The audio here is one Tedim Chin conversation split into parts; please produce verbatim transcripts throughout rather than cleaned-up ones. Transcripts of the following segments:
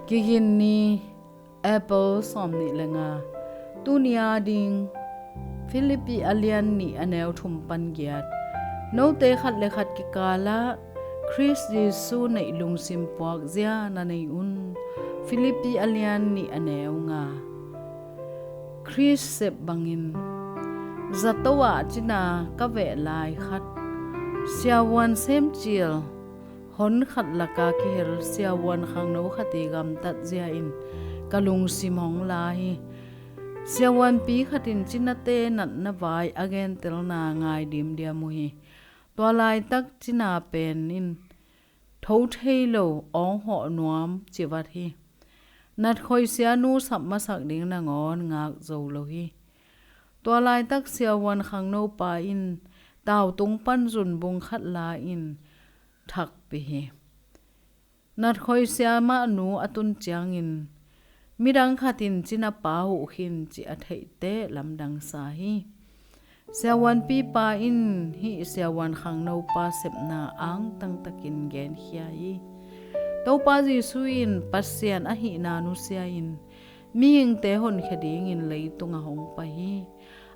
Kigin ni, April sawm nih le nga. Tuni a ding Philippi a lian nih a neu thum pan giat. Note khat le khat kikalah Khrist Jesu neih lungsim puakzia na nei un. Philippi a lian nih a neu nga. Khrist sep bangin zato ah cina ka veh lai khat, siavuan semcil hon khat laka kihel siavuan khangno khat i gamtat zia in ka lungsim hong la hi. Siavuanpi khat in cinate natna vai a gentelna ngai dimdiam uh hi. Tua laitak cina pen in tho thei lo awng hawh nuam civat hi. Natkhoisia nu sap masak ding nangawn ngak zo lo hi. Tua laitak siavuan khangnopa in tautung pan zunbung khat la in thakpih hi. Natkhoisia mah nu a tun ciangin midang khat in cinapa huh khin cih a theihte lamdang sa hi. Siavuanpipa in hih siavuan khangnopa sepna angtangtakin genkhia hi. Topa Jesu in Pasian ahihna nusia in mihingte honkhia dingin leitung a hong pai hi.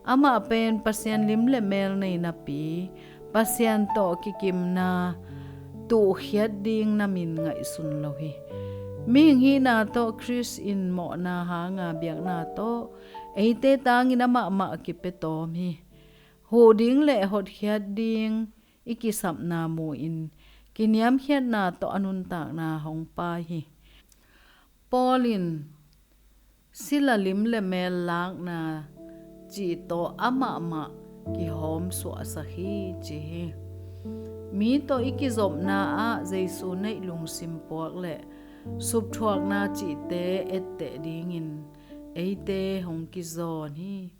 Amah pen Pasian lim le mel nei napi Pasian tawh kikimna tuhkhiat ding namin ngaihsun lo hi. Mihing hihna tawh Khrist in mawhna hanga biakna tawh eite tangin amah mah kipia tawm hi. Huh ding le hotkhiat ding i kisapna mu-in kiniamkhiatna tawh a nuntakna hong pai hi. Paul in sila lim le mel lakna cih tawh amah mah kihawm suahsak hi ci hi. Mi tawh i kizopna ah Jesu neih lungsim puak le supthuakna cihte etteh dingin eite hong kizawn hi.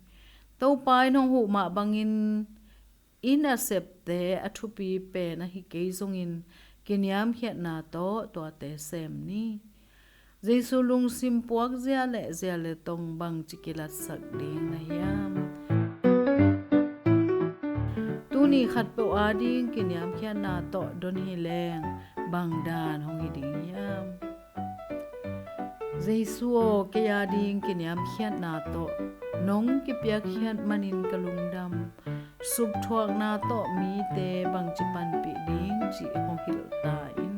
Topa in hong huh mah bangin in a septe a thupi pen ahi kei zongin kiniamkhiatna tawh tuate sem ni. Jesu lungsim puak zia le zia le tong bangci kilatsak ding na hiam? Tuni khatpeuh ading kiniamkhiatna tawh don hi leng bangdan hong hi ding hiam? Jesu aw, kei ading kiniamkhiatna tawh nong kipiakkhiat manin ka lungdam. Supthuakna tawh mite bangci panpih ding cih hong hilh ta in.